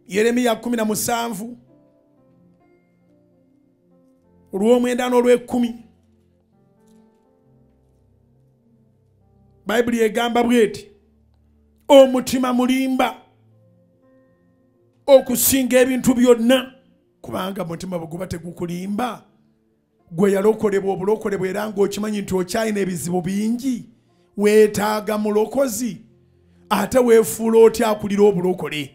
Yeremiya 17 olw'omwenda n'olw'ekkumi. Bayibuli egamba bw'eti, omutima mulimba okusinga ebintu byonna, kubanga mutima bwe guba tegukulimba, gwe yalokolebwa obulokolebwa era ng'okimanyi nti okyalina ebizibu bingi, weetaaga mulokozi, ate weefuula otya akulira obulokole?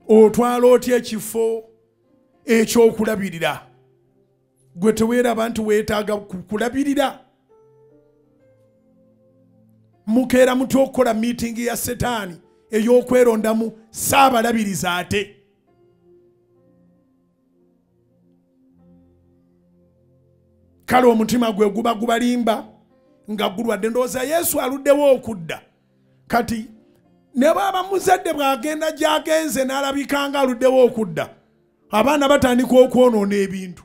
Otwala otya ekifo ekyokulabirira? Gwe teweeraba nti weetaaga kulabirira? Mukeera mutya okukola miitingi ya Setaani ey'okwerondamu saabalabiriza ate? Kale omutima gwe guba gubalimba nga gulwadde. Ndowooza Yesu aluddewo okudda. Kati ne bw'aba muzadde bw'agenda gy'agenze n'alabika nga aluddewo okudda, abaana batandika okwonoona ebintu.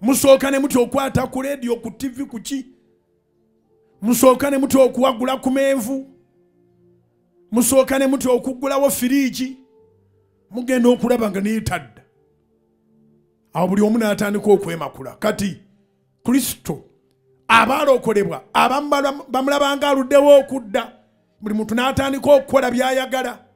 Musooka ne mutya okwata ku leediyo, ku TV, ku ki? Musooka ne mutya okuwagula ku menvu? Musooka ne mutya okuggulawo firiigi? Mugenda okulaba nga neetadda. Awo buli omu n'atandika okwemakula. Kati Kristo abalokolebwa abamu bamulabanga aluddewo okudda, buli muntu n'atandika okukola by'ayagala.